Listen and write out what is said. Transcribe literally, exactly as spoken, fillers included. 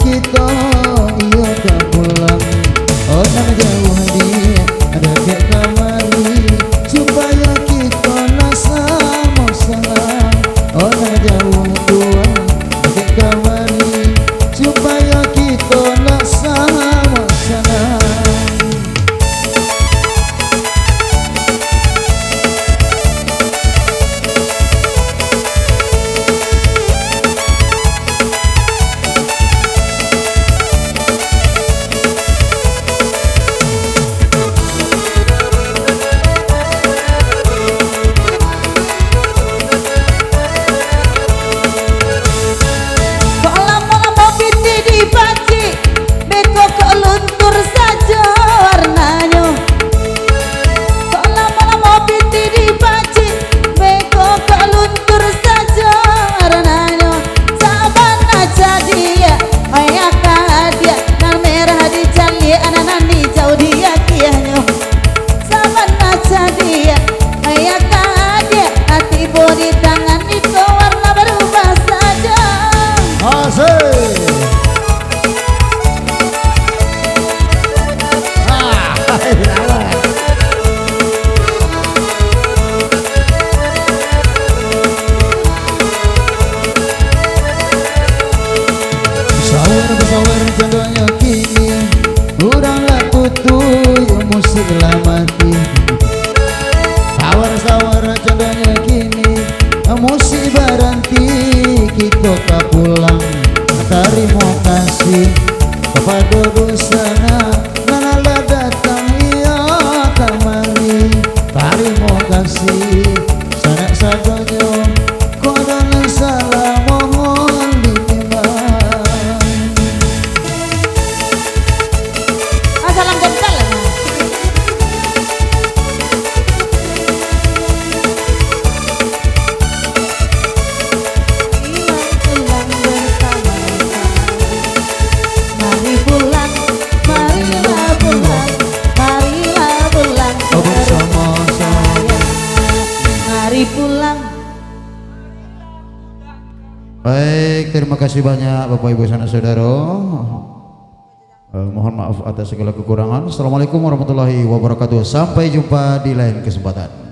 Kito iyo ka pulang, oh nan jauah diak, dakek kamari, supayo kito lah samo sanang. Oh nan jauah tuang, dakek kamari, supayo kito lah samo sanang. Kok lamo-lamo pitih dipacik, beko kok luntur sajo warnanyo. Kok lamo-lamo pitih dipacik, beko kok luntur sajo warnanyo. Sabana cadiak, oi akadiak, nan merah dicaliak, nan, nan ijau diakiahnyo. Sabana cadiak, oi akadiak, tibo di tangan iko warna barubah sajo. Asik. Ah, sawar-sawar jadonyo kini, urang lah putuih, musik lah mati. Sawar-sawar jadonyo kini, musik baranti, kito ka pulang. Tarimo kasih kapado dunsanak nan lah datang iyo kamari. Tarimo kasih sanak sadonyo, kok ado nan salah mohon dinimbang. Ah, salam kental lah, nah. Pulang, pulang bersama-sama. Mari pulang, marilah pulang, marilah pulang bersama saya. Mari pulang. Baik, terima kasih banyak Bapak Ibu sanak saudara. Eh, mohon maaf atas segala kekurangan. Assalamualaikum warahmatullahi wabarakatuh. Sampai jumpa di lain kesempatan.